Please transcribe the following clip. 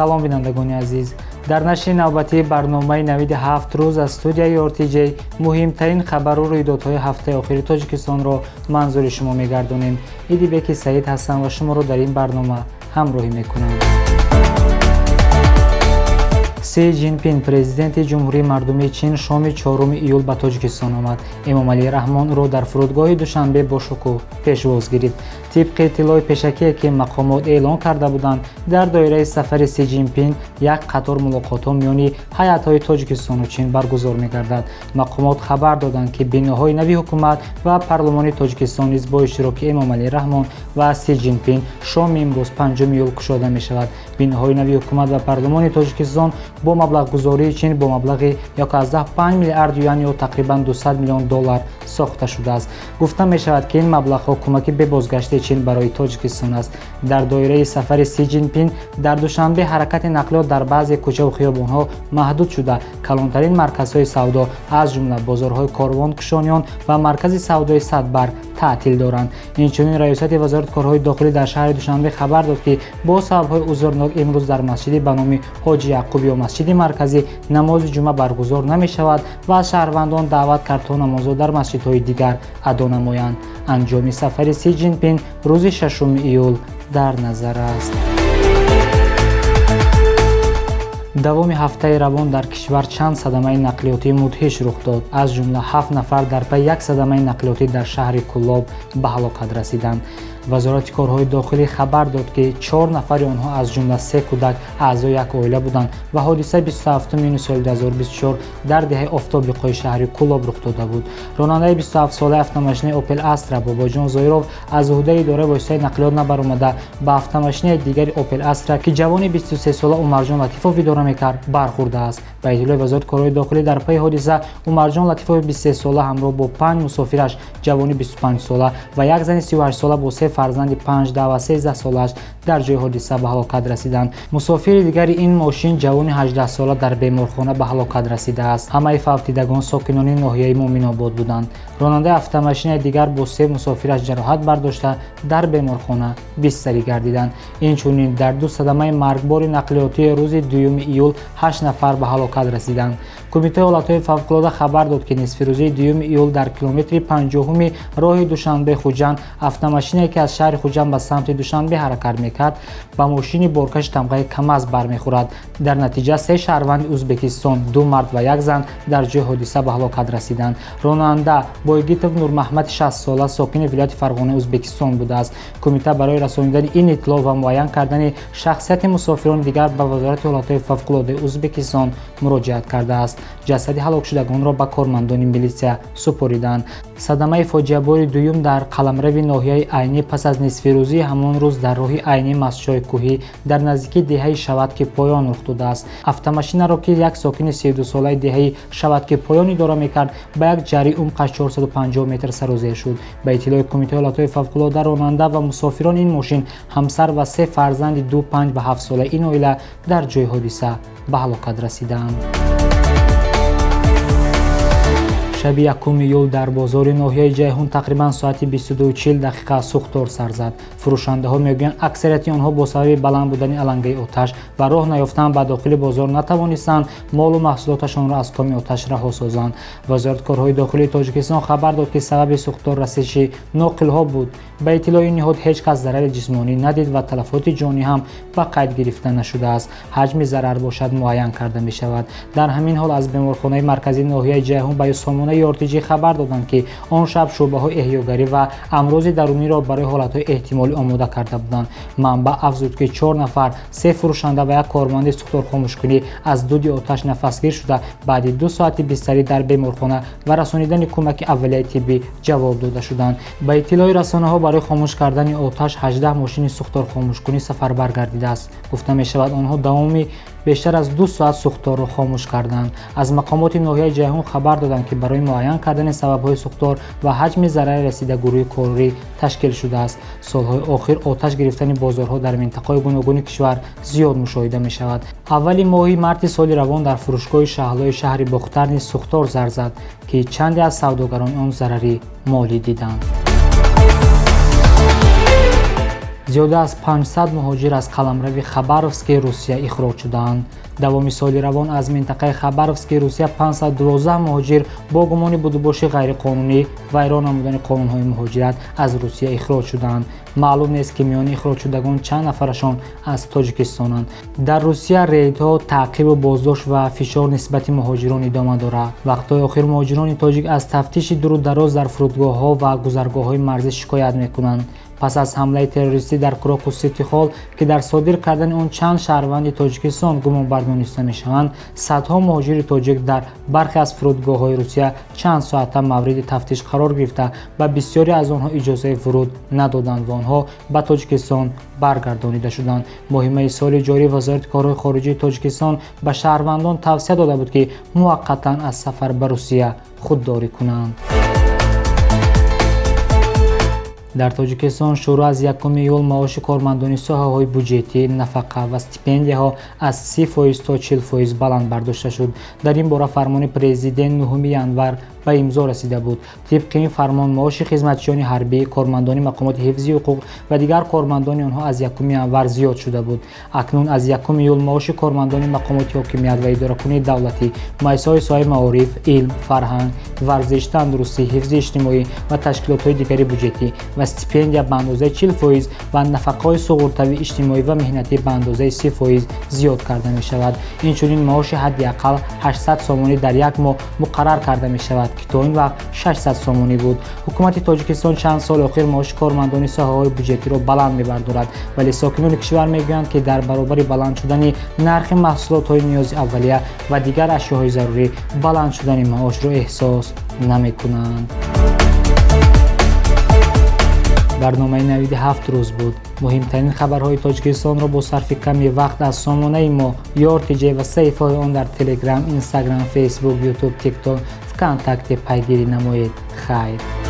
Салом, бинандагони азиз. Дар нашри навбатии барномаи «Навиди ҳафт рӯз» аз студияи РТЖ муҳимтарин хабару рӯйдодҳои ҳафтаи охири Тоҷикистонро манзури шумо мегардонем. Идибеки Саид ҳастам ва шуморо дар ин барнома ҳамроҳӣ мекунам. Си Ҷинпин, президенти Ҷумҳурии Мардумии Чин, шоми 4 июл ба Тоҷикистон омад. Эмомалӣ Раҳмон ӯро дар фурудгоҳи Душанбе бо шукӯҳ пешвоз гирифт. Тибқи иттилои пешакие, ки мақомот эълон карда буданд, дар доираи сафари Си Ҷинпин як қатор мулоқотҳо миёни ҳайатҳои Тоҷикистону Чин баргузор мегардад. Мақомот хабар доданд, ки биноҳои нави ҳукумат ва парлумони Тоҷикистон низ бо иштироки Эмомалӣ Раҳмон ва Си Ҷинпин шоми имрӯз, 5 июл, кушода мешавад. Биноҳои нави ҳукумат ва парлумони Тоҷикистон бо маблағгузории Чин бо маблағи 1,5 миллиард юан ё тақрибан 200 миллион доллар сохта шудааст. Гуфта мешавад, ки ин маблағҳо кӯмаки бебозгашти Чин барои Тоҷикистон аст. Дар доираи сафари Си Ҷинпин дар Душанбе ҳаракати нақлиёт дар баъзе кӯчаву хиёбонҳо маҳдуд шуда, калонтарин марказҳои савдо, аз ҷумла бозорҳои Корвон, Кушониён ва маркази савдои Садбарг таътил доранд. Инчунин Раёсати Вазорати корҳои дохилӣ дар шаҳри Душанбе хабар дод, ки бо сабабҳои узрнок имрӯз дар масҷиди ба номи Ҳоҷи Яъқуб ё масҷиди марказӣ намози ҷумъа баргузор намешавад ва аз шаҳрвандон даъват кард, то намозро дар масҷидҳои дигар адо намоянд. Анҷоми сафари Си Ҷинпин рӯзи 6 июл дар назар аст. Давоми ҳафтаи равон дар кишвар чанд садамаи нақлиётии мудҳиш рух дод. Аз ҷумла ҳафт нафар дар пайи як садамаи нақлиётӣ дар шаҳри Кӯлоб ба ҳалокат расиданд. Вазорати корҳои дохилӣ хабар дод, ки чор нафари онҳо, аз ҷумла се кӯдак, аъзои як оила буданд ва ҳодиса 27 июни соли 2024 дар деҳаи Офтоблиқои шаҳри Кӯлоб рух дода буд. Ронандаи 27-солаи автомошинаи Опел Астра Бобоҷон Зоиров аз уҳдаи идораи воситаи нақлиёт набаромада, ба автомошинаи дигари Опел Астра, ки ҷавони 23-сола Умарҷон Латифов идора мекард, бархӯрдааст. Ба иттилои Вазорати корҳои дохилӣ, дар пайи ҳодиса Умарҷон Латифови 23-сола ҳамроҳ бо панҷ мусофираш, ҷавони 25-сола ва як зани 38-сола бо се фарзанди 5, 10 ва 13 солааш, дар ҷои ҳодиса ба ҳалокат расиданд. Мусофири дигари ин мошин, ҷавони 18-сола, дар беморхона ба ҳалокат расидааст. Ҳамаи фавтидагон сокинони ноҳияи Муъминобод буданд. Ронандаи автомошинаи дигар бо се мусофираш ҷароҳат бардошта, дар беморхона бистарӣ гардиданд. Инчунин дар ду садамаи маргбори нақлиётии рӯзи 2 июл ҳашт нафар ба ҳалокат расиданд. Кумитаи ҳолатҳои фавқулода хабар дод, ки нисфирӯзии 2 июл дар километри 50-уми роҳи Душанбе Хуҷанд автомошинае, ки аз шаҳри Хуҷанд ба самти Душанбе ҳаракат мекард, ба мошини боркаши тамғаи КамАЗ бармехӯрад. Дар натиҷа се шаҳрванди Ӯзбекистон, ду мард ва як зан, дар ҷои ҳодиса ба ҳалокат расиданд. Ронанда Бойгитов Нурмаҳмади 60-сола сокини вилояти Фарғонаи Ӯзбекистон будааст. Кумита барои расонидани ин иттилоъ ва муайян кардани шахсияти мусофирони дигар ба Вазорати ҳолатҳои фавқулодаи Ӯзбекистон муроҷиат кардааст. Ҷасади ҳалокшудагонро ба кормандони милитсия супориданд. Садамаи фоҷиабори дуюм дар қаламрави ноҳияи Айнӣ пас аз нисфирӯзии ҳамон рӯз дар роҳи Айнӣ Мастчои кӯҳӣ дар наздикии деҳаи Шаватки Поён рух додааст. Автомошинаро, ки як сокини 32-солаи деҳаи Шаватки Поён идора мекард, ба як ҷарии умқаш 450 метр сарозер шуд. Ба иттилои Кумитаи ҳолатҳои фавқулода, ронанда ва мусофирони ин мошин, ҳамсар ва се фарзанди 2, 5 ва 7-солаи ин оила, дар ҷои ҳодиса ба ҳалокат расиданд. Шаби 1 июл дар бозори ноҳияи Ҷайҳун тақрибан соати 22:40 сӯхтор сар зад. Фурӯшандаҳо мегӯянд, аксарияти онҳо бо сабаби баланд будани алангаи оташ ва роҳ наёфтан ба дохили бозор натавонистанд молу маҳсулоташонро аз коми оташ раҳо созанд. Вазорати корҳои дохилии Тоҷикистон хабар дод, ки сабаби сӯхтор расиши ноқилҳо буд. Ба иттилои ин ниҳод, ҳеҷ кас зарари ҷисмонӣ надид ва талафоти ҷонӣ ҳам ба қайд гирифта нашудааст. Ҳаҷми зарар бошад, муайян карда мешавад. Дар ҳамин ҳол аз беморхонаи марказии ноҳияи Ҷайҳун ба сомонаи РТЖ хабар доданд, ки он шаб шӯъбаҳои эҳёгарӣ ва амрози даруниро барои ҳолатҳои эҳтимолӣ омода карда буданд. Манбаъ афзуд, ки чор нафар, се фурӯшанда ва як корманди сӯхторхомӯшкунӣ, аз дуди оташ нафасгир шуда, баъди 2 соати бистарӣ дар беморхона ва расонидани кӯмаки аввалияи тиббӣ ҷавоб дода шуданд. Ба иттилои расонаҳо, барои хомӯш кардани оташ 18 мошини сӯхторхомӯшкунӣ сафарбар гардидааст. Гуфта мешавад, онҳо давоми бештар аз 2 соат сӯхторро хомӯш карданд. Аз мақомоти ноҳияи Ҷайҳун хабар доданд, ки барои муайян кардани сабабҳои сӯхтор ва ҳаҷми зарари расида гурӯҳи корӣ ташкил шудааст. Солҳои охир оташ гирифтани бозорҳо дар минтақаҳои гуногуни кишвар зиёд мушоҳида мешавад. Аввали моҳи марти соли равон дар фурӯшгоҳи Шаҳлои шаҳри Бохтар низ сӯхтор зар зад, ки чанде аз савдогарони он зарари молӣ диданд. Зиёда аз 500 муҳоҷир аз қаламрави Хабаровски Русия ихроҷ шудаанд. Давоми соли равон аз минтақаи Хабаровски Русия 512 муҳоҷир бо гумони будубоши ғайриқонунӣ, вайрон намудани қонунҳои муҳоҷират аз Русия ихроҷ шудаанд. Маълум нест, ки миёни ихроҷшудагон чанд нафарашон аз Тоҷикистонанд. Дар Русия рейдҳо, таъқибу боздошт ва фишор нисбати муҳоҷирон идома дорад. Вақтҳои охир муҳоҷирони тоҷик аз тафтиши дуру дароз дар фурудгоҳҳо ва гузаргоҳҳои марзӣ шикоят мекунанд. Пас аз ҳамлаи террористӣ дар Крокус Сити Холл, ки дар содир кардани он чанд шаҳрванди Тоҷикистон гумонбар дониста мешаванд, садҳо муҳоҷири тоҷик дар бархе аз фурудгоҳҳои Русия чанд соата мавриди тафтиш қарор гирифта, ба бисёре аз онҳо иҷозаи вуруд надоданд ва онҳо ба Тоҷикистон баргардонида шуданд. Моҳи майи соли ҷорӣ Вазорати корҳои хориҷии Тоҷикистон ба шаҳрвандон тавсия дода буд, ки муваққатан аз сафар ба Русия худдорӣ кунанд. Дар Тоҷикистон шурӯъ аз 1 июл маоши кормандони соҳаҳои буҷетӣ, нафақа ва стипендияҳо аз 30% то 40% баланд бардошта шуд. Дар ин бора фармони президент 9 январ ба имзо расида буд. Тибқи ин фармон, маоши хизматчиёни ҳарбӣ, кормандони мақомоти ҳифзи ҳуқуқ ва дигар кормандони онҳо аз 1 январ зиёд шуда буд. Акнун аз 1 июл маоши кормандони мақомоти ҳокимият ва идоракунии давлатӣ, муассисаҳои соҳаи маориф, илм, фарҳанг, варзиш, тандурустӣ, ҳифзи иҷтимоӣ ва ташкилотҳои дигари буҷетӣ ва стипендия ба андозаи 40% ва нафақаҳои суғуртавии иҷтимоӣ ва меҳнатӣ ба андозаи 30% зиёд карда мешавад. Инчунин маоши ҳадди ақал 800 сомонӣ дар як моҳ муқаррар карда мешавад, ки то ин вақт 600 сомонӣ буд. Ҳукумати Тоҷикистон чанд соли охир маоши кормандони соҳаҳои буҷетиро баланд мебардорад, вале сокинони кишвар мегӯянд, ки дар баробари баланд шудани нархи маҳсулотҳои ниёзи аввалия ва дигар ашёҳои зарурӣ баланд шудани маошро эҳсос намекунанд. Барномаи навиди 7 рӯз буд. Муҳимтарин хабарҳои Тоҷикистонро бо сарфи ками вақт аз сомонаи мо Ёртиҷе ва саҳифаҳои он дар Телеграм, Инстаграм, Фейсбук, Ютуб, Тикток, Вконтакте пайгирӣ намоед. Хайр.